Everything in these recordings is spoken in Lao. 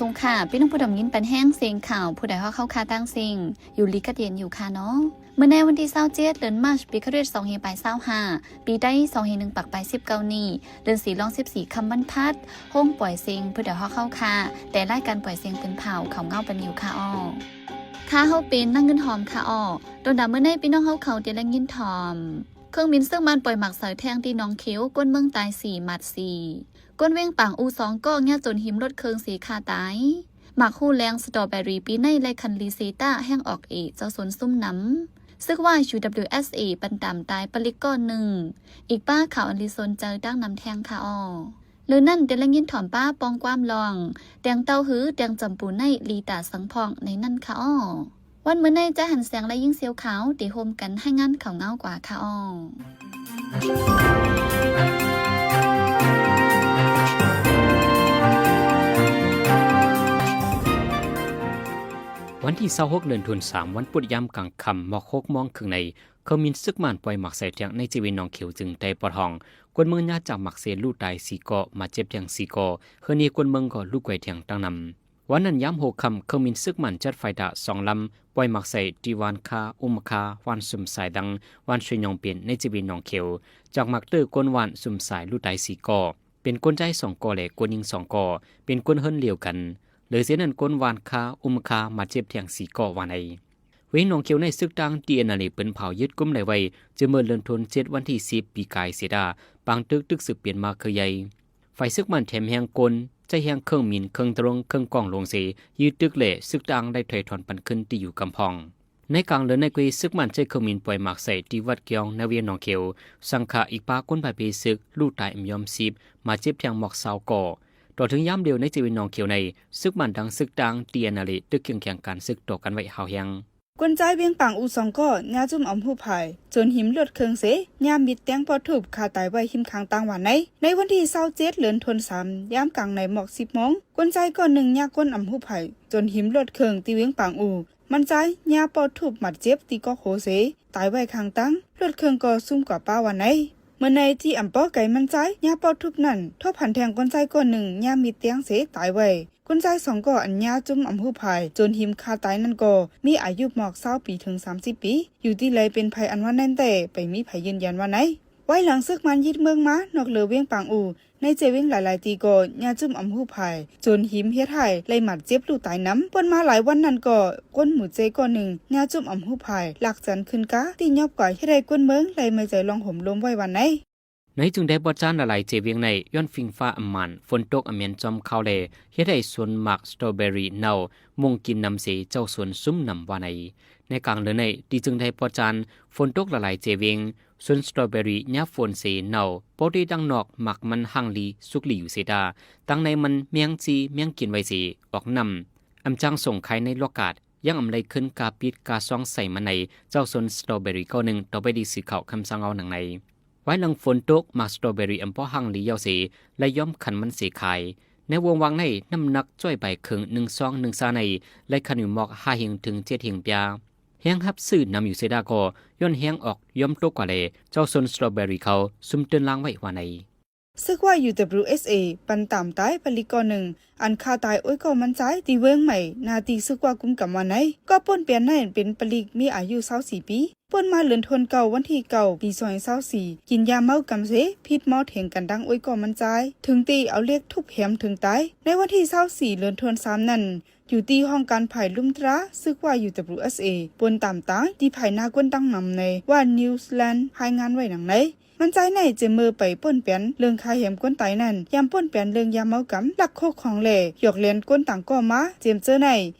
ສົງຂາ ພີ່ນ້ອງຜູ້ດຳຍິນປັນແຮງເສັງຂ່າວ ຜູ້ໃດຮອກເຮົາຄ່າຕ່າງເສັງ ຢູ່ດີກັດເຢັນຢູ່ຄ່າເນາະ. ມື້ໃນວັນທີຊາວເຈັດ ເດືອນມາດ ປີຄະຣິສສອງພັນຊາວຫ້າ ປີໄທສອງພັນໜຶ່ງຮ້ອຍແປດສິບເກົ້ານີ້ ເດືອນສີ່ລອງສິບສີ່ຄ່ຳວັນພັດ ໂຮງປ່ອຍເສັງ ຜູ້ໃດຮອກເຮົາຄ່າ ແຕ່ລາຍການປ່ອຍເສັງເປັນເຜົ່າເຂົ້າເງົາປັນຢູ່ຄ່າອອກ. ຂ້າເຮົາເປັນນາງເງິນຫອມຄ່າອອກ. ໂຕໜ້າມື້ໃນ ພີ່ນ້ອງເຮົາເຂົາຈະໄດ້ຍິນຖ່ອມ ເຄື່ອງບິນເຊືອກໝານປ່ອຍໝາກໃສ່ແທງທີ່ໜອງເຂວ ຄົນເມືອງຕາຍສີ່ ບາດເຈັບສີ່. ຄົນວຽງປາງອູ່ສອງກໍ ຍາຈົນຫິມລົດເຄື່ອງເສຍຂ້າຕາຍ. ໝາກຫູແລງສະຕໍເບີຣີປີໃນໄລ່ຄັນລີເຊຕາແຮງອອກເອ ເຈົ້າສວນຊຸມນຳ. ຊຶກວ່າ ຢູດັບເບິນຢູເອັສເອ ປັນຕາມຕາຍປະລິກກໍໜຶ່ງ. ອີກປ້າຂ່າວອັນລີສົນໃຈຕາງນຳແທງຄ່າອອກ. ເລີຍນັ້ນ ແຕ່ລະຍິນຖ່ອມປ້າປ່ອງຄວາມລອງ ແຕ່ງເຕົ້າຫື ແຕ່ງຈຳປູໃນລີຕາສັງພອງໃນນັ້ນຄ່າອອກ. ວັນມື້ໃນຈະຫັນແສງແລະຍິງສຽວຂາວ ທີ່ໂຮມກັນໃຫ້ງານເຂົ້າເງົາກວ່າຄ່າອອກ. ວັນທີຊາວຫົກ ເດືອນທັນສາມ ວັນພຸດ ຍາມກາງຄ່ຳ ໝອກຫົກໂມງເຄິ່ງໃນ ເຄື່ອງບິນເຊືອກໝານປ່ອຍໝາກໃສ່ແທງໃນເຈເວໜອງເຂວ ຈຶ່ງໄດ້ປອດຫ້ອງ ຄົນເມືອງຍາຈາກໝາກເຊ ລູກຕາຍສີ່ກໍ ບາດເຈັບແທງສີ່ກໍ ເຮືອນມີຄົນເມືອງກໍລຸກໄຫວແທງຕາງນຳ. ວັນນັ້ນຍາມຫົວຄ່ຳ ເຄື່ອງບິນເຊືອກໝານ ເຈັດໄຟຕາ ສອງລຳ ປ່ອຍໝາກໃສ່ທີ່ບ້ານຄາອຸມຄາ ບ້ານຊຸມຊາຍດັງ ບ້ານຊວຍຍອງເປັນ ໃນເຈເວໜອງເຂວ ຈາກໝາກເຕີ ຄົນບ້ານຊຸມຊາຍ ລູກຕາຍສີ່ກໍ ເປັນຄົນຊາຍສອງກໍ ແລະ ຄົນຍິງສອງກໍ ເປັນຄົນເຮືອນດຽວກັນ. ເລີຍເສຍນັ້ນ ຄົນບ້ານຄາອຸມຄາ ບາດເຈັບແທງສີ່ກໍວ່າໃນ ເວງໜອງເຂວໃນ ຊຶກທາງ ທີເອັນແອລເອ ເພິ່ນເຜົາຍຶດກຸມໄດ້ໄວ້ ເຈີເມື່ອເດືອນທັນເຈັດ ວັນທີສິບ ປີກາຍເສຍດາ ປາງຕຶກ ຕຶກສືບປ່ຽນມາຄືໃຫຍ່. ຝ່າຍຊຶກໝານແຖມແຮງກົນ ໃຊ້ແຮງເຄື່ອງບິນ ເຄື່ອງໂດຣນ ເຄື່ອງກອງຫຼວງເສ ຍຶດຕຶກ ແລະ ຊຶກທາງໄດ້ຖອຍຖອນປັນຄືນທີ່ຢູ່ກຳພອງ. ໃນກາງເດືອນໃນ ກໍຊຶກໝານໃຊ້ເຄື່ອງບິນປ່ອຍໝາກໃສ່ທີ່ວັດກຽງ ໃນເວງໜອງເຂວ ສັງຂາອີກປ້າຄົນພາເປຊຶກ ລູກຕາຍອຳຍອມສິບ ບາດເຈັບແທງໝອກຊາວກໍ. ຕໍ່ເຖິງຍາມດຽວໃນເຈເວໜອງເຂວໃນ ຊຶກໝານທັງຊຶກທາງ ທີເອັນແອລເອ ຕຶກເຄັ່ງແຂງການຊຶກຕໍ່ກັນໄວ້ຮ້າວແຮງ. ຄົນຊາຍວຽງປາງອູ່ສອງກໍ ຍາຈຸ້ມອຳຫູພາຍ ຈົນຫິມລົດເຄື່ອງເສ ຍາມິດແທງເປາະທຸບຂ້າຕາຍໄວ້ຮິມຂ້າງທາງວ່າໃນ. ໃນວັນທີຊາວເຈັດ ເດືອນທັນສາມ ຍາມກາງໃນໝອກສິບໂມງ ຄົນຊາຍກໍໜຶ່ງຍາຄົນອຳຫູພາຍ ຈົນຫິມລົດເຄື່ອງທີ່ວຽງປາງອູ່ ມັນຊາຍຍາເປາະທຸບບາດເຈັບທີ່ກໍໂຄເສ ຕາຍໄວ້ຂ້າງທາງ ລົດເຄື່ອງກໍຊຸມກວ່າປ້າວ່າໃນ. ເມື່ອໃນທີ່ອຳບໍ່ໄກມັນຊາຍຍາເປາະທຸບນັ້ນ ທົບຫັນແທງຄົນຊາຍກໍໜຶ່ງຍາມິດແທງເສຕາຍໄວ້. ຄົນຊາຍສອງກໍອັນຍາຈຸ້ມອຳຫູພາຍ ຈົນຫິມຂ້າຕາຍນັ້ນກໍມີອາຍຸໝອກຊາວປີເຖິງສາມສິບປີ ຢູ່ທີ່ໄລເປັນໃຜອັນວ່ານັ້ນແຕ່ ໄປມີໃຜຢືນຢັນວ່າໃນ. ວາຍຫຼັງຊຶກມານຍຶດເມືອງມາ ນອກເຫຼືອວຽງປາງອູ່ ໃນເຈວຽງຫຼາຍໆທີ່ກໍຍາຈຸ້ມອຳຫູພາຍ ຈົນຫິມເຮັດໃຫ້ໄລບາດເຈັບລູກຕາຍນຳ. ປົນມາຫຼາຍວັນນັ້ນກໍ ຄົນໝູ່ເຈກໍໜຶ່ງຍາຈຸ້ມອຳຫູພາຍ ລາກຈັນຂຶ້ນກາ ທີ່ຍອບກວ່າເຮັດໃຫ້ຄົນເມືອງໄລໄມ້ໃຈລອງໂຫມລົມໄວ້ວ່າໃນ. ໃນຈຶ່ງໄດ້ປະຈານຫຼາຍໆເຈວຽງໃນ ຍ້ອນຝິງຟ້າອຳມານ ຝົນຕົກອຳແມ່ນຈອມເຂົ້າແລ ເຮັດໃຫ້ສວນໝາກສະຕໍເບີຣີເນົ່າມຸງກິນນຳເສ ເຈົ້າສວນຊຸມນຳວ່າໃນ. ໃນກາງເດືອນໃນ ທີ່ຈຶ່ງໄດ້ປະຈານ ຝົນຕົກຫຼາຍໆເຈວຽງ ສວນສະຕໍເບີຣີຍາຝົນເສເນົ່າ ປົກຕິທາງນອກໝາກມັນຮັ່ງດີສຸກດີຢູ່ເສດາ ທາງໃນມັນແມງຈີແມງກິນໄວ້ເສອອກນ້ຳ ອຳຈາງສົ່ງຂາຍໃນລອກກາດ ຍັງອຳໄລຂຶ້ນກາປິດກາຊອງໃສ່ມັນໃນ ເຈົ້າສວນສະຕໍເບີຣີເກົ້າໜຶ່ງ ຕໍ່ໄປທີ່ສື່ຂ່າວຄຳສັງເອົາໜັງໃນ. ວາຍຫຼັງຝົນຕົກ ໝາກສະຕໍເບີຣີອຳພໍຮັ່ງດີເຍົາເສ ແລະ ຍອມຂັນມັນເສຂາຍ. ໃນວົງວ່າງໃນ ນ້ຳໜັກຈ້ອຍໃບເຄິ່ງ ໜຶ່ງຊອງ ໜຶ່ງຊາໃນ ແລະ ຂັນຢູ່ໝອກຫ້າເຮັງເຖິງເຈັດເຮັງປຽ. ແຮງຮັບຊື້ນຳຢູ່ເສດາກໍ ຍ້ອນແຮງອອກຍອມຕົກກວ່າແລ ເຈົ້າສວນສະຕໍເບີຣີເຂົາຊຸມເຕີນລາງໄວ້ວ່າໃນ. ຊຶກວ່າ ຢູດັບເບິນຢູເອັສເອ ປັນຕາມຕາຍປະລິກກໍໜຶ່ງ ອັນຂ້າຕາຍໂອ້ຍກໍມັນຊາຍ ທີ່ວຽງໃໝ່ ໜ້າທີ່ຊຶກວ່າກຸມກຳວ່າໃນ. ກໍປົ້ນປ່ຽນນັ້ນເປັນປະລິກມີອາຍຸຊາວສີ່ປີ ປົນມາເດືອນທັນເກົ້າ ວັນທີເກົ້າ ປີສອງພັນຊາວສີ່ ກິນຢາເມົາກຳເສ ຜິດເມົາຖຽງກັນດັ່ງໂອ້ຍກໍມັນຊາຍ ເຖິງຕີເອົາເຫຼັກທຸບແຮມເຖິງຕາຍ. ໃນວັນທີຊາວສີ່ ເດືອນທັນສາມນັ້ນ ຢູ່ທີ່ຫ້ອງການຝ່າຍລຸ່ມຕາ ຊຶກວ່າ ຢູດັບເບິນຢູເອັສເອ ປົນຕາມຕາຍ ທີ່ພາຍໜ້າຄົນຕັ້ງນຳໃນ ວ່າ Newsland ລາຍງານໄວ້ດັ່ງໃນ. ມັນຊາຍໃນຈະເມີໄປປົ້ນປ່ຽນເລື່ອງຂ້າແຮມຄົນຕາຍນັ້ນ ຍາມປົ້ນປ່ຽນເລື່ອງຢາເມົາກຳ ລັກໂຄກຂອງແລ ຫຍອກແລນຄົນຕ່າງກໍມາ ເຈມເຈີໃນ.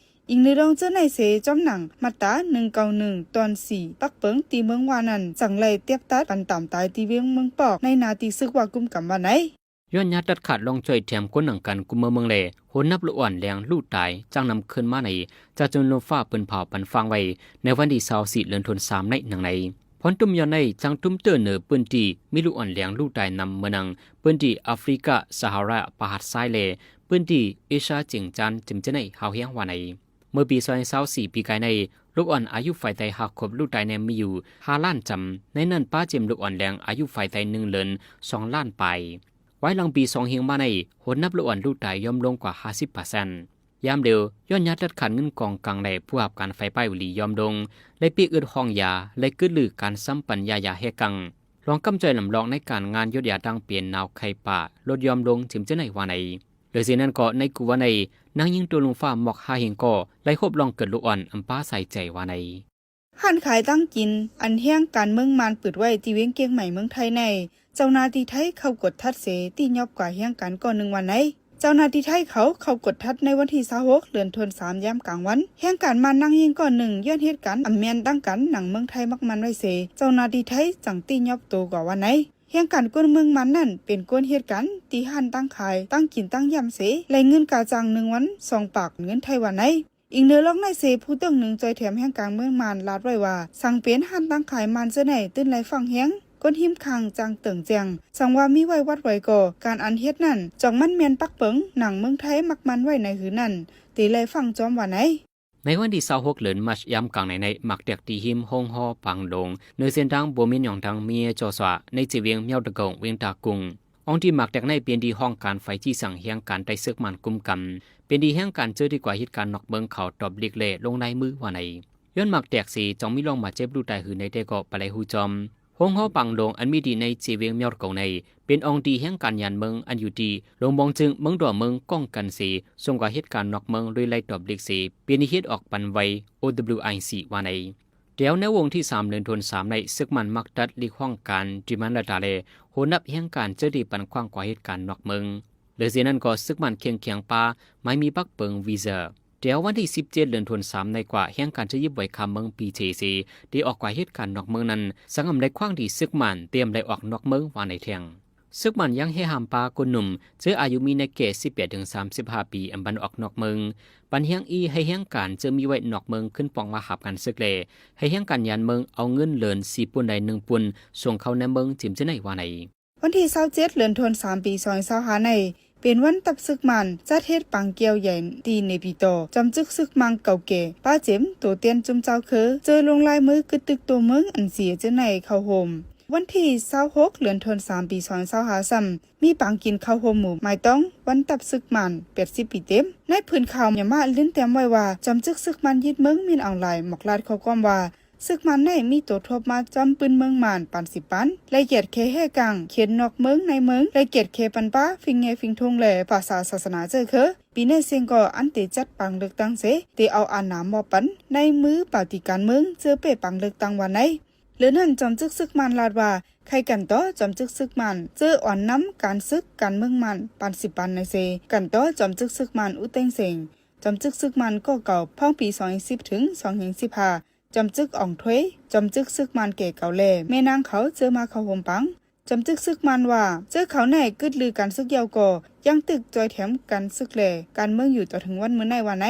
ອີງໃນລອງເຈີໃນເສ ຈອມໜັງ ມາດຕາ ໜຶ່ງເກົ້າໜຶ່ງ ຕອນສີ່ ປັກເປິງ ທີ່ເມືອງວ່ານັ້ນ ຈັ່ງໄລ່ຕຽບຕັດ ປັນຕາມຕາຍທີ່ວຽງເມືອງປອກ ໃນໜ້າທີ່ຊຶກວ່າກຸມກຳວ່າໃນ. ຍ້ອນຢາຕັດຂາດລອງຈ້ອຍແຖມຄົນໜັງກັນກຸມເມືອງແລ ໂຫນນັບລູກອ່ອນແລງລູກຕາຍ ຈາກນຳຄືນມາໃນ ຈາກຈຳນວນຟ້າເພິ່ນເຜົາປັນຟັງໄວ້ ໃນວັນທີຊາວສີ່ ເດືອນທັນສາມໃນໜັງໃນ. ພອນຕຸ້ມຍ້ອນໃນ ຈາງຕຸ້ມເຕີເໜີພື້ນທີ່ ມີລູກອ່ອນແລງລູກຕາຍນຳເມືອງໜັງ ພື້ນທີ່ອາຟຣິກາ ຊາຮາຣາ ປະຫາດຊາຍ ແລ ພື້ນທີ່ເອຊຽຈຽງຈານ ຈຳເຈີໃນຮາວແຮງວ່າໃນ. ເມື່ອປີສອງພັນຊາວສີ່ ປີກາຍໃນ ລູກອ່ອນອາຍຸໄຟໃຕ້ຫ້າຂວບລູກຕາຍແນມມີຢູ່ຫ້າລ້ານຈຳ ໃນນັ້ນປ້າເຈມລູກອ່ອນແລງອາຍຸໄຟໃຕ້ໜຶ່ງເດືອນ ສອງລ້ານປາຍ. ວາຍຫຼັງປີສອງເຮງມາໃນ ໂຫນນັບລູກອ່ອນລູກຕາຍຍ່ອມລົງກວ່າຫ້າສິບເປີເຊັນ. ຍາມດຽວ ຍ້ອນຍາຕັດຂາດເງິນກອງກາງ ແລະ ຜູ້ຮັບການໄຟປ່າຫວີຫຼີຍອມລົງ, ໄດ້ປີກອຶດຫ້ອງຢາ ແລະ ກຶດລືການຊຳປັນຢາຢາແຮກກັງ, ລອງກຳຈ່ອຍລຳລອກໃນການງານຢົດຢາຕ່າງເປັນໜາວໄຂ່ປ່າ ລົດຍອມລົງ ຈິມເຈີໄນວ່າໃນ. ເລີຍເຊັ່ນນັ້ນກໍໃນກູວາໄນ, ນາງຍິງໂຕລຸງຟ້າໝອກຫ້າເຮງກໍໄດ້ພົບລອງເກີດລູກອ່ອນອຳປາສາຍໃຈວ່າໃນ. ຮ້ານຂາຍຕ່າງກິນ ອັນແຮງການເມືອງມ່ານປຶດໄວ້ທີ່ວຽງກຽງໃໝ່ເມືອງໄທໃນ ເຈົ້າໜ້າທີ່ໄທເຂົ້າກວດທັດເສ ຕີຫຍ້ອບກວ່າແຮງການກ້ອນໜຶ່ງວ່າໃນ. ເຈົ້າໜ້າທີ່ໄທເຂົາເຂົ້າກວດທັດໃນວັນທີຊາວຫົກ ເດືອນທວນສາມ ຍາມກາງວັນ ແຮງການມ່ານນັ່ງຍິງກ້ອນໜຶ່ງ ຍ້ອນເຫດການອຳແມ່ນດັ່ງກັນໜັງເມືອງໄທມັກໝັ້ນໄວ້ເສ ເຈົ້າໜ້າທີ່ໄທຈັ່ງຕີຫຍ້ອບໂຕກວ່າວ່າໃນ. ແຮງການກົ້ນເມືອງມ່ານນັ້ນ ເປັນກົ້ນເຫດການຕີຮ້ານຕັ້ງຂາຍ, ຕັ້ງກິນ, ຕັ້ງຢ້ຳເສ ໄລ່ເງິນກາຈ້າງໜຶ່ງວັນສອງປາກເງິນໄທວ່າໃນ. ອີງເໜືອລອກໃນເສ ຜູ້ເຕີງໜຶ່ງຈ່ອຍແຖມແຮງການເມືອງມ່ານລາດໄວ້ວ່າ ສັງເປັນຮ້ານຕັ້ງຂາຍມ່ານເທື່ອໃນຕື່ນໄລ່ຟັງແຮງ ກົ້ນຮິມຂ້າງຈ້າງເຕີງແຈ້ງ ສັງວ່າມີໄວ້ວັດໄວ້ກໍ ການອັນເຮັດນັ້ນ ຈອງມັນແມ່ນປັກເປິງໜັງເມືອງໄທມັກໝັ້ນໄວ້ໃນຮືນນັ້ນ ເຕໄລ່ຟັງຈອມວ່າໃນ. ໃນວັນທີຊາວຫົກ ເດືອນມາດ ຍາມກາງໃນໃນ ໝາກແຕກຕີຫິມໂຮງຫໍປາງຫຼວງ ເນີເສັ້ນທາງບົວມິນຫຍອງທາງເມຍຈໍສວາ ໃນເຈວຽງມຽວຕະກົງ ວຽງຕາກຸງ. ອອງທີ່ໝາກແຕກໃນເປັນທີ່ຫ້ອງການໄຟຈີ່ສັງແຮງການໄຕ້ເສິກມ່ານກຸມກຳ ເປັນທີ່ແຮງການເຈີທີ່ກວາເຮັດການນອກເມືອງເຂົາຕອບລິກ ແລະ ລົງລາຍມືວ່າໃນ. ຍ້ອນໝາກແຕກເສ ຈອງມີລອງບາດເຈັບລູກຕາຍຫືອໃນແຕ່ກໍບໍ່ໄດ້ຮູ້ຈອມ. ໂຮງຫໍປາງຫຼວງ ອັນມີທີ່ໃນເຈວຽງມຽວຕະກົງໃນ ເປັນອອງທີ່ແຮງການຍານເມືອງ ອັນຢູ່ທີ່ໂລງບອງຈຶງ ເມືອງດອວເມືອງ ກ້ອງກັນເສ ສົ່ງກວາເຮັດການນອກເມືອງ ໂດຍໄລ່ຕອບລິກເສ ເປັນທີ່ເຮັດອອກປັນໄວ ໂອ ດັບເບິນຢູ ໄອ ຊີ ວ່າໃນ. ແຖວໃນວົງທີສາມ ເດືອນທວນສາມໃນ ເສິກມ່ານມັກຕັດລິກຫ້ອງການ ທີ່ມັນລະຕາ ແລະ ໂຫນັບແຮງການເຈົ້າທີ່ປັນຂວາງກວ່າເຮັດການນອກເມືອງ. ເລີຍເຊັ່ນນັ້ນກໍ ເສິກມ່ານເຄັ່ງຂຽງປາ ໝາຍມີປັກເປິງວີເຊີ. ແຖວວັນທີສິບເຈັດ ເດືອນທວນສາມໃນກວ່າ ແຮງການເຈົ້າຍິບໄວຄາເມືອງປີເຈເສ ທີ່ອອກກວ່າເຮັດການນອກເມືອງນັ້ນ ສັງອຳໄດ້ຂວາງທີ່ເສິກມ່ານ ເຕຍມໄດ້ອອກນອກເມືອງວ່າໃນແທ່ງ. ເສິກມ່ານຍັງແຮຫ້າມປາຄົນໜຸ່ມ ເຈີອາຍຸມີໃນແກ່ສິບແປດເຖິງສາມສິບຫ້າປີ ອັນບັນອອກນອກເມືອງ ປັນແຮງອີ່ໃຫ້ແຮງການເຈີມີໄວ້ນອກເມືອງ ຂຶ້ນປ່ອງມາຮັບການເສິກ ແລະ ໃຫ້ແຮງການຍານເມືອງເອົາເງິນເລີນສີ່ປຸ້ນໃດໜຶ່ງປຸ້ນ ສົ່ງເຂົ້າໃນເມືອງ ຈິມເຈີໄນວ່າໃນ. ວັນທີຊາວເຈັດ ເດືອນທວນສາມ ປີສອງພັນຊາວຫ້າໃນ ເປັນວັນທັບເສິກມ່ານຈັດເຮັດປາງກ່ຽວໃຫຍ່ທີ່ເນປີໂຕ ຈອມຈຶກເສິກມັງເກົ່າແກ່ ປາເຈັມ ໂຕແທນຈຸມເຈົ້າເຄີ ເຈີລົງລາຍມືກຶດຕຶກໂຕເມືອງອັນເສຍເຈີໃນເຂົ້າໂຮມ. ວັນທີຊາວຫົກ ເດືອນທວນສາມ ປີສອງພັນຊາວຫ້າຊ້ຳ ມີປາງກິນເຂົ້າໂຮມໝູ່ໝາຍຕ້ອງວັນທັບເສິກມ່ານແປດສິບປີເຕັມ. ໃນຜືນຂ່າວມຽນມາ ເນັ້ນແຕ້ມໄວ້ວ່າ ຈອມຈຶກເສິກມ່ານຍຶດເມືອງ ມິນ ອອງ ລາຍ ໝອກລາດຂໍ້ຄວາມວ່າ ເສິກມ່ານໃນມີໂຕທວບມາຈອມປືນເມືອງມ່ານປານສິບປານ ໄລ່ກຽດແຂແຮ່ກາງ ເຂດນອກເມືອງໃນເມືອງ ໄລ່ກຽດແຂປັນປາ ຟິງແງ່ຟິງທຸງ ແລະ ພາສາສາສະໜາເຈີເຄີ. ປີໃນເສັງກໍອັນເຕຈັດປາງເລືອກຕັ້ງເສ ເຕເອົາອານາມອບປັນໃນມືປາຕີການເມືອງ ເຈີເປ້ປາງເລືອກຕັ້ງວ່າໃນ. ເລື່ອງນັ້ນ ຈອມຈຶກເສິກມ່ານລາດວ່າ ໄຄກັນຕໍ່ຈອມຈຶກເສິກມ່ານ ເຈີອອນນຳການເສິກການເມືອງມ່ານປານສິບປານໃນເສ ກັນຕໍ່ຈອມຈຶກເສິກມ່ານ ອຸເຕັງເສັງ ຈອມຈຶກເສິກມ່ານກໍ່ເກົ່າ ພອງປີສອງພັນສິບເຖິງສອງພັນສິບຫ້າ ຈອມຈຶກອອງຖວຍ ຈອມຈຶກເສິກມ່ານແກ່ເກົ່າ ແລະ ແມ່ນາງເຂົາເຈີມາເຂົ້າໂຮມປາງ. ຈອມຈຶກເສິກມ່ານວ່າ ເຈີເຂົາໃນກຶດລືການເສິກຢາວກໍຍັງຕຶກຈ່ອຍແຖມການເສິກ ແລະ ການເມືອງຢູ່ຕໍ່ເຖິງວັນມື້ໃນວ່າໃນ.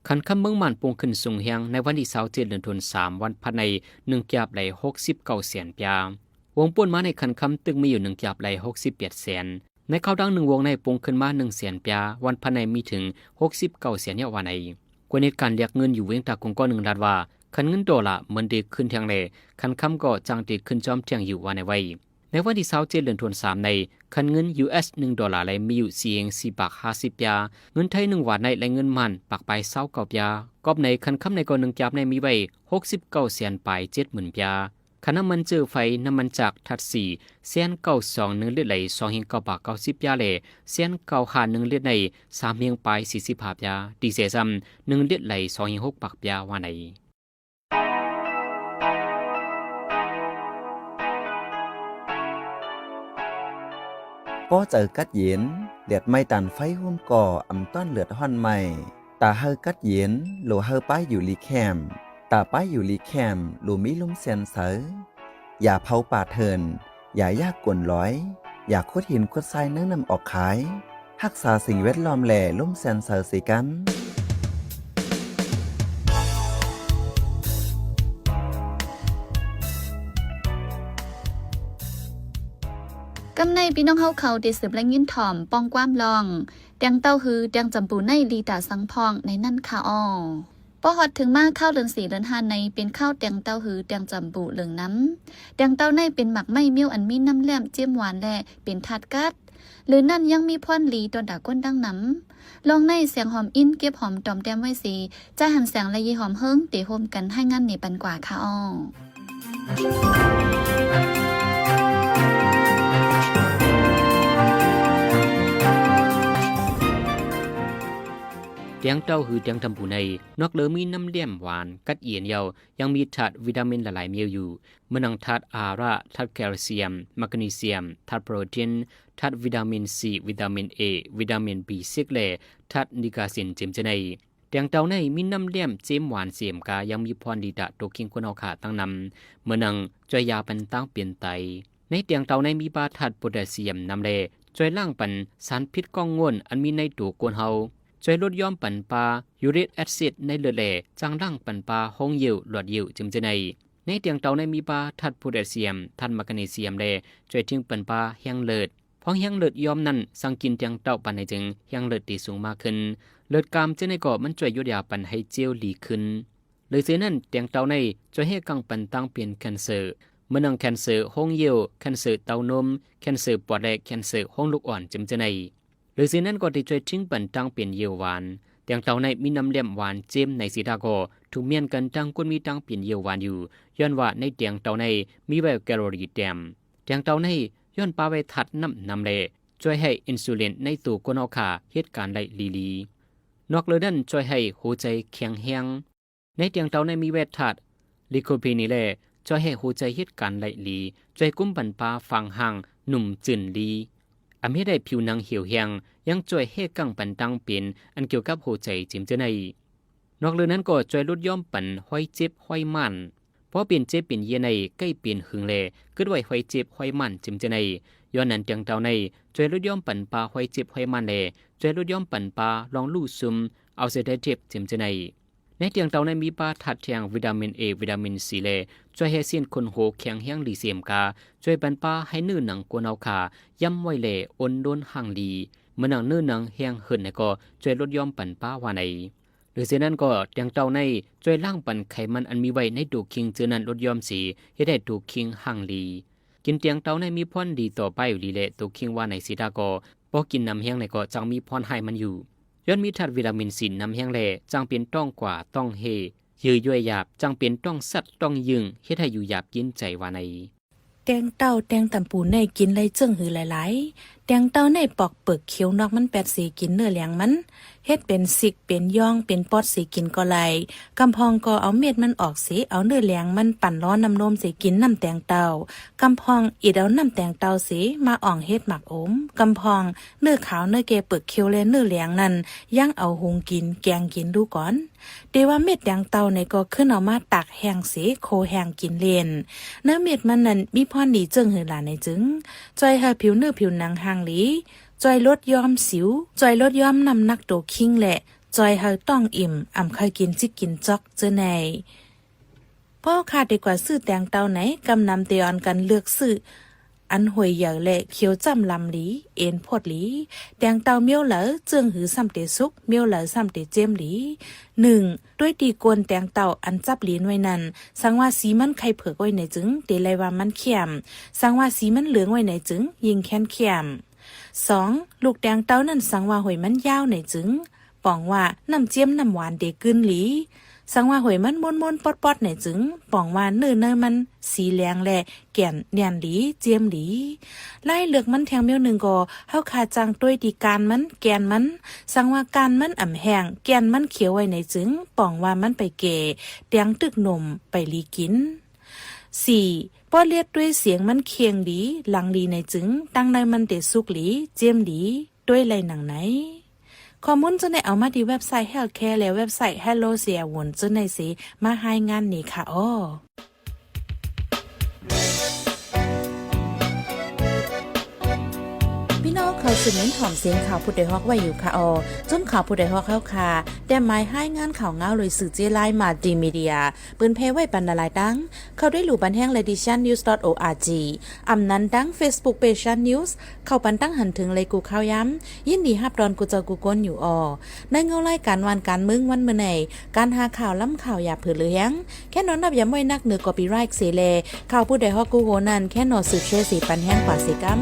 ຂັນຄຳເມືອງມ່ານປຸງຂຶ້ນສູງແຮງໃນວັນທີຊາວເຈັດ ເດືອນທວນສາມ ວັນພັດໃນໜຶ່ງກິບໄດ້ຫົກສິບເກົ້າແສນປຽ. ວົງປຸ້ນມາໃນຂັນຄຳຕຶກມີຢູ່ໜຶ່ງກິບໄດ້ຫົກສິບແປດແສນ. ໃນຄາວດາງໜຶ່ງວົງໃນປຸງຂຶ້ນມາໜຶ່ງແສນປຽ ວັນພັດໃນມີເຖິງຫົກສິບເກົ້າແສນແນວວ່າໃນ. ກວນເຮັດການແລກເງິນຢູ່ວຽງຕາກຸງກ້ອນໜຶ່ງລາດວ່າ ຂັນເງິນໂດລາເໝືອນໄດ້ຂຶ້ນແທ່ງແລ ຂັນຄຳກໍຈັ່ງໄດ້ຂຶ້ນຈອມແທ່ງຢູ່ວ່າໃນໄວ້. ໃນວັນທີຊາວເຈັດ ເດືອນທວນສາມໃນ ຂັນເງິນຢູເອັສໜຶ່ງໂດລາໄດ້ມີຢູ່ສີ່ເຮງສີ່ປາກຫ້າສິບປຽ, ເງິນໄທໜຶ່ງຫວາດໃນ ແລະ ເງິນມ່ານປາກປາຍຊາວເກົ້າປຽ. ກອບໃນຂັນຄຳໃນກໍໜຶ່ງກິບໃນມີໄວ້ຫົກສິບເກົ້າແສນປາຍເຈັດໝື່ນປຽ. ຄ່ານ້ຳມັນເຈືອໄຟ, ນ້ຳມັນຈາກທາດສີ່ ແສນເກົ້າສອງໜຶ່ງລິດໃນສອງເຮງເກົ້າປາກເກົ້າສິບປຽ ແລະ ແສນເກົ້າຫ້າໜຶ່ງລິດໃນສາມເຮງປາຍສີ່ສິບຫ້າປຽ, ດີເຊລຊ້ຳໜຶ່ງລິດໃນສອງເຮງຫົກປາກປຽວ່າໃນ. ກໍໃຈກັດເຢັນ, ແດດໄໝ້ຕານໄຟໂຮມກໍອຳຕ້ອນເລືອດຮ້ອນໄໝ້. ຕາເຮົາກັດເຢັນ, ໂລເຮົາປາຍຢູ່ລີແຄມ. ຕາປາຍຢູ່ລີແຄມ, ໂລມີລົມແຊນເຊົາ. ຢ່າເຜົາປ່າເຖື່ອນ, ຢ່າຢາກກົນລອຍ, ຢ່າຂຸດຫີນຂຸດຊາຍໃນນ້ຳອອກຄາຍ. ຮັກສາສິ່ງແວດລ້ອມ ແລະ ລົມແຊນເຊົາເສກັນ. ກຳໃນພີ່ນ້ອງເຮົາເຂົາໄດ້ສືບໄດ້ຍິນຖ່ອມປ່ອງຄວາມລອງ ແຕງເຕົ້າຮື ແຕງຈຳປູໃນລີຕາສັງພອງໃນນັ້ນຄ່ະອໍ. ພໍຮອດເຖິງມາຄາວເດືອນສີ່ເດືອນຫ້າໃນ ເປັນຄາວແຕງເຕົ້າຮື ແຕງຈຳປູເຫຼືອງນຳ. ແຕງເຕົ້າໃນເປັນໝາກໄມ້ມ້ຽວອັນມີນ້ຳແຫຼມເຈ້ມຫວານ ແລະ ເປັນທາດກາດ. ຫຼືນັ້ນຍັງມີພອນດີຕໍ່ຕາກົ້ນດັ່ງນຳ. ລອງໃນແສງຫອມອິນເກັບຫອມຕອມແຕ້ມໄວ້ເສ, ຈ່າຍຫັນແສງ ແລະ ເຢຍຫອມເຮິງ ເຕໂຮມກັນໃຫ້ງານນີ້ປັນກວ່າຄະອໍ. ແຕງເຕົ້າ ຫຼື ແຕງຕຳປູໃນ ນອກເລີມີນ້ຳແຫຼມຫວານ ກັດເຢັນແລ້ວ ຍັງມີທາດວິຕາມິນຫຼາຍໆແນວຢູ່ ເໝືອນດັ່ງທາດອາຣະ, ທາດແຄລຊຽມ, ແມັກນີຊຽມ, ທາດໂປຣຕີນ, ທາດວິຕາມິນຊີ, ວິຕາມິນເອ, ວິຕາມິນບີຊິກ ແລະ ທາດນີຄາຊິນ ເຈີມເຈີໄນ. ແຕງເຕົ້າໃນມີນ້ຳແຫຼມເຈີມຫວານເສມກາ ຍັງມີພອນດີຕາໂຕຄີງກົ້ນເຮົາຂາຕັ້ງນຳ ເໝືອນດັ່ງຊ່ວຍຢາປັນຕາງເປັນໄຕ. ໃນແຕງເຕົ້າໃນມີປາທາດໂພແທສຊຽມນຳ ແລະ ຊ່ວຍລ້າງປັນສານພິດກ້ອງງ່ວນອັນມີໃນໂຕກົ້ນເຮົາ, ຊ່ວຍຫຼຸດຢ່ອມປັນປາຢູຣິກແອຊິດໃນເລືອດ ແລະ ຈາງລ້າງປັນປາຮ່ອງເຢວ, ຫຼອດເຢວ ເຈີມເຈີໄນ. ໃນແຕງເຕົ້າໃນມີປາທາດໂພແທສຊຽມ, ທາດແມັກນີຊຽມ ແລະ ຊ່ວຍຖິ້ມປັນປາແຮງເລືອດ. ພອງແຮງເລືອດຢ່ອມນັ້ນ ສັ່ງກິນແຕງເຕົ້າປານໃດຈຶ່ງແຮງເລືອດຕີສູງມາຂຶ້ນ. ເລືອດກາມເຊັ່ນໃດກໍມັນຊ່ວຍຢຸດຢາປັນໃຫ້ເຈວດີຂຶ້ນ. ເລີຍເຊັ່ນນັ້ນ ແຕງເຕົ້າໃນຊ່ວຍໃຫ້ກັງປັນຕາງເປັນແຄນເຊີ, ເໝືອນດັ່ງແຄນເຊີຮ່ອງເຢວ, ແຄນເຊີເຕົ້ານົມ, ແຄນເຊີປອດ ແລະ ແຄນເຊີຮ່ອງລູກອ່ອນ ເຈີມເຈີໄນ. ເລີຍເຊັ່ນນັ້ນກໍໄດ້ຊ່ວຍຖິ້ມປັນຕາງເປັນເຢວຫວານ. ແຕງເຕົ້າໃນມີນ້ຳແຫຼມຫວານເຈີມໃນສີດາກໍຖືແມ່ນກັນທັງຄົນມີຕາງເປັນເຢວຫວານຢູ່ ຍ້ອນວ່າໃນແຕງເຕົ້າໃນມີໄວ້ແຄໂລຣີແຕ້ມ. ແຕງເຕົ້າໃນຍ້ອນປະໄວ້ທາດນ້ຳນຳ ແລະ ຊ່ວຍໃຫ້ອິນຊູລິນໃນໂຕຄົນເຮົາຂາເຮັດການໄດ້ດີໆ. ນອກເລີນັ້ນ ຊ່ວຍໃຫ້ຫົວໃຈແຂງແຮງ. ໃນແຕງເຕົ້າໃນມີແວທາດລີໂຄເພນີນ ແລະ ຊ່ວຍໃຫ້ຫົວໃຈເຮັດການໄດ້ດີ, ຊ່ວຍກຸມບັນປາຟາງຮ່າງໜຸ່ມຈືນດີ, ອຳເຮັດໃຫ້ຜິວໜັງຫຽວແຫ້ງ, ຍັງຊ່ວຍແຮກກັງບັນຕັງເປັນອັນກ່ຽວກັບຫົວໃຈເຈີມເຈີໄນ. ນອກເລີນັ້ນກໍຊ່ວຍຫຼຸດຢ່ອມປັນຮອຍເຈັບຮອຍໝ້ານ. ພໍເປັນເຈັບເປັນເຢຍໃນໃກ້ເປັນຫຶງແລ ເກີດໄວ້ຮອຍເຈັບຮອຍໝ້ານເຈີມເຈີໄນ. ຍ້ອນນັ້ນແຕງເຕົ້າໃນຊ່ວຍຫຼຸດຢ່ອມປັນປາຮອຍເຈັບຮອຍໝ້ານ ແລ ຊ່ວຍຫຼຸດຢ່ອມປັນປາລອງລູ້ຊຸມ ອອກຊີເດທີບເຈີມເຈີໄນ. ໃນແຕງເຕົ້າໃນມີປາທາດແທ່ງ, ວິຕາມິນເອ, ວິຕາມິນຊີ ແລະ ຊ່ວຍໃຫ້ເສັ້ນຂົນໂຫແຂງແຮງດີເສມກາ, ຊ່ວຍປັນປາໃຫ້ເນື້ອໜັງກົວເນົ່າຂາຢ້ຳໄວ ແລ ອົນໂດນຮ່າງດີ, ເໝືອນໜັງເນື້ອໜັງແຮງເຫີນໃນກໍຊ່ວຍຫຼຸດຢ່ອມປັນປາວ່າໃນ. ຫຼືເຊັ່ນນັ້ນກໍແຕງເຕົ້າໃນຊ່ວຍລ້າງປັນໄຂມັນອັນມີໄວ້ໃນໂຕຄີງເຈີນັ້ນຫຼຸດຢ່ອມເສ, ເຮັດໃຫ້ໂຕຄີງຮ່າງດີ. ກິນແຕງເຕົ້າໃນມີພອນດີຕໍ່ປາຍວລີ ແລ ໂຕຄີງວ່າໃນສີດາກໍ ພໍກິນນຳແຮງໃນກໍຈັ່ງມີພອນຮ້າຍມັນຢູ່. ຍ້ອນມີທາດວິຕາມິນຊີນຳແຮງແລ ຈັ່ງເປັນຕ້ອງກວາຕ້ອງເຮ, ເຫຍື່ອຢວຍຢາບ, ຈັ່ງເປັນຕ້ອງສັດຕ້ອງຍືງ, ເຮັດໃຫ້ຢູ່ຢາບກິນໃຈວ່າໃນ. ແຕງເຕົ້າ, ແຕງຕຳປູໃນກິນໄດ້ເຈິ່ງຫືຫຼາຍໆ. ແຕງເຕົ້າໃນປອກເປິກຂຽວນອກມັນແປດເສ, ກິນເນື້ອແຫຼງມັນ, ເຮັດເປັນຊິກ, ເປັນຍ່ອງ, ເປັນປອດເສກິນກໍໄດ້. ກຳພອງກໍເອົາເມັດມັນອອກເສ, ເອົາເນື້ອແຫຼງມັນປັ່ນລໍ້ນ້ຳນົມເສ, ກິນນ້ຳແຕງເຕົ້າ. ກຳພອງອິດເອົານ້ຳແຕງເຕົ້າເສ, ມາອ່ອງເຮັດໝາກອົມ. ກຳພອງເນື້ອຂາວ, ເນື້ອແກ່ເປິກຂຽວ ແລະ ເນື້ອແຫຼງນັ້ນ ຍັງເອົາຫຸງກິນ, ແກງກິນດູກ່ອນ. ແຕ່ວ່າເມັດແຕງເຕົ້າໃນກໍຂຶ້ນເອົາມາຕາກແຫ້ງເສ, ໂຄແຫ້ງກິນເຫຼັ້ນ. ເນື້ອເມັດມັນນັ້ນມີພອນດີເຈິ່ງຫືຫຼາໃນຈຶ່ງ, ຊ່ອຍໃຫ້ຜິວເນື້ອຜິວໜັງຮ່າງດີ, ຊ່ອຍຫຼຸດຢ່ອມສິວ, ຊ່ອຍຫຼຸດຢ່ອມນ້ຳໜັກໂຕຄີງ ແລະ ຊ່ອຍໃຫ້ທ້ອງອີ່ມ, ອຳໄຄກິນຈິກກິນຈອກເຈີໃນ. ພໍເຮົາຂ້າໄດ້ກວາດຊື້ແຕງເຕົ້າໃນ, ກຳນຳໄດ້ອອນກັນເລືອກຊື້ ອັນຫວຍໃຫຍ່ ແລະ ຂຽວຈ້ຳລຳລີ, ເອັນໂພດລີ. ແຕງເຕົ້າມ້ຽວໃດເຈິ່ງຫືຊ້ຳແຕ່ສຸກ, ມ້ຽວໃດຊ້ຳແຕ່ເຈັມລີ. ໜຶ່ງ, ດ້ວຍຕີໂກນແຕງເຕົ້າອັນຈັບລີນໄວ້ນັ້ນ, ສັງວ່າສີມັນໄຂ່ເຜືອກໄວ້ໃນຈຶ່ງ, ເຕໄລວ່າມັນແຄມ. ສັງວ່າສີມັນເຫຼືອງໄວ້ໃນຈຶ່ງ, ຍິ່ງແຄນແຄມ. ສອງ, ລູກແຕງເຕົ້ານັ້ນ ສັງວ່າຫວຍມັນຍາວໃນຈຶ່ງ, ປອງວ່ານ້ຳເຈັມນ້ຳຫວານເດກຶນລີ. ສັງວ່າຫວຍມັນມົນໆປອດໆໃນຈຶ່ງ, ປອງວ່າເນື້ອໃນມັນສີແຫຼງ ແລະ ແກ່ນແໜ້ນດີ, ເຈັມດີ. ລາຍເລືອກມັນແທ່ງມ້ຽວໜຶ່ງກໍ ເຮົາຂ້າຈ້າງດ້ວຍຕີການມັນ, ແກ່ນມັນ. ສັງວ່າການມັນອຳແຫ້ງ, ແກ່ນມັນຂຽວໄວ້ໃນຈຶ່ງ, ປອງວ່າມັນໄປແກ່, ແຕງຕຶກນົມໄປລີກິນ. ສີ່, ປ້ອນລຽດດ້ວຍສຽງມັນເຄັ່ງດີ, ຫຼັງລີໃນຈຶ່ງ, ຕັງໃນມັນເດສຸກລີ, ເຈັມດີ. ດ້ວຍໄລ່ໜັງໃນ. ຂໍ້ມູນຈະໄດ້ເອົາມາທີ່ເວັບໄຊ Healthcare ແລະ ເວັບໄຊ Hello ເຊຍວນ ຈະໄດ້ເສ ມາຮາຍງານນີ້ຄ່ະອໍ. ພີ່ນ້ອງເຂົ້າສູ່ເມັນຫອມສຽງຂ່າວຜູ້ໃດຮອກໄວ້ຢູ່ຄ່ະອໍ. ຈຸ້ມຂ່າວຜູ້ໃດຮອກເຮົາຄ່ະ ແຕ້ມໝາຍຮາຍງານຂ່າວງາວໂດຍສື່ເຈລາຍ Multimedia ເປີນແຜ່ໄວ້ປັນຫຼາຍໆຕັ້ງ. ເຂົ້າດ້ວຍລູກບັນແຮງ Ladition News dot org ອຳນັ້ນຕັ້ງ Facebook Page Shan News ເຂົ້າປັນຕັ້ງຫັນເຖິງໄລກູ່ຂ່າວຍາມ. ຍິນດີຮັບຕ້ອນກູ່ເຈົ້າກູ່ຄົນຢູ່ອໍ. ໃນເງົາລາຍການຫວ່ານການເມືອງວັນມື້ໃນ, ການຫາຂ່າວລ້ຳຂ່າວຢ່າເຜີເຫຼືອແຮງ. ແຄ່ນອນນັບຢາມໄວ້ນັກເໜືອ copyright ເສແລ, ຂ່າວຜູ້ໃດຮອກກູ່ໂຫນັ້ນ, ແຄ່ນອນສືບແຊເສປັນແຮງກວ່າເສກຳ.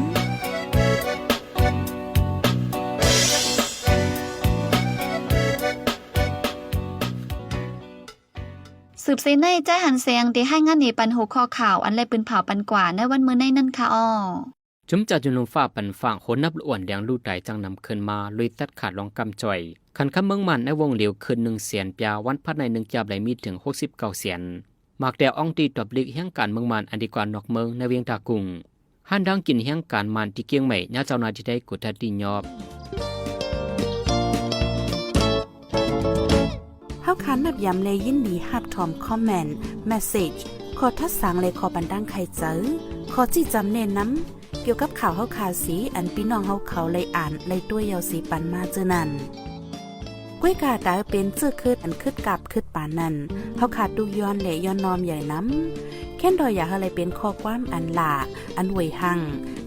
ສືບໃສ່ໃນ ຈ້າຍ ຫັນແສງ ໄດ້ຮາຍງານໃຫ້ປັນຫົວຂໍ້ຂ່າວ ອັນໄດ້ປຶ້ນເຜົາປັນກວ່າໃນວັນມື້ໃນນັ້ນຄ່ະອໍ້. ຈຸມຈາກຈຸມລົມຟ້າປັນຟາງ ໂຫນນັບລະອວນແດງລູກຕາຍຈັ່ງນຳຄືນມາ ລຸຍຕັດຂາດລອງກຳຈ່ອຍ ຂັນຄຳເມືອງມ່ານໃນວົງຫຼຽວຄືນໜຶ່ງແສນປຽ ວັນພັດໃນໜຶ່ງຈາບໄດ້ມີເຖິງຫົກສິບເກົ້າແສນ ໝາກແຕ່ອອງຕີຕອບຫຼີກແຮງການເມືອງມ່ານ ອັນດີກວ່ານອກເມືອງໃນວຽງທ່າກຸງ ຮ້ານດັງກິນແຮງການມ່ານທີ່ກຽງໃໝ່ ຍາເຈົ້າໜ້າທີ່ໄດ້ກົດທັດຕີຍອບ. ເຮົາຄານນັບຢາມ ແລະ ຍິນດີຮັບຖອມຄອມເມັນ, ເມສເສຈ, ຂໍ້ທັດສາງ ແລະ ຂໍ້ບັນດາງໄຄເຈີ, ຂໍ້ຊີ້ຈຳແນະນຳ ກ່ຽວກັບຂ່າວເຮົາຄາສີ ອັນພີ່ນ້ອງເຮົາເຂົາໄດ້ອ່ານໄດ້ຕົວະເຍົາສີປັນມາເຈີນັ້ນ. ກ້ວຍກາຕາເປັນເຈີຄຶດອັນຄຶດກາບຄຶດປານນັ້ນ ເຮົາຄາຕຸກຍ້ອນ ແລະ ຍ້ອນນ້ອມໃຫຍ່ນຳ. ແຄ້ນດອຍຢ່າເຮົາໄດ້ເປັນຂໍ້ຄວາມອັນຫຼ້າ ອັນຫວຍຮັງ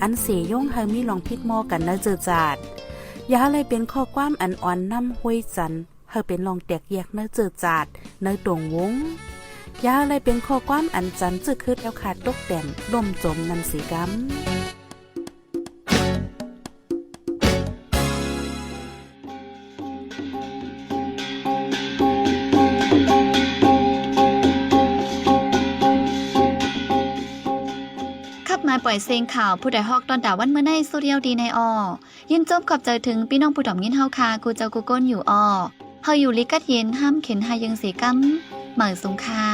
ອັນເສຍົງ ເຮົາມີລອງຜິດມໍກັນໃນເຈີຈາດ. ຢ່າເຮົາໄດ້ເປັນຂໍ້ຄວາມອັນອ່ອນນ້ຳຫ້ວຍຈັນ ເຮົາເປັນລອງແຕກແຍກໃນເຈີຈາດ ໃນຕົງວົງ. ຢ່າເຮົາໄດ້ເປັນຂໍ້ຄວາມອັນຈັນເຈີຄຶດແລ້ວຄາຕົກແຕ່ນລົ້ມຈົມນັ້ນເສກຳ. ຂັບມາປ່ອຍເສັງຂ່າວ ຜູ້ໃດຮອກຕ້ອນຕາວັນມື້ໃນ ສຸດຍອດດີໃນອໍ້. ຍິນຊົມຂອບໃຈເຖິງພີ່ນ້ອງຜູ້ຖອມຍິນເຮົາຄາ ກູເຈົ້າກູກົນຢູ່ອໍ້. ເຮົາຢູ່ລີກັດເຢັນ ຫ້າມເຂັນຫາຍເຢິງເສກຳ. ໝາຍສົງຄາ.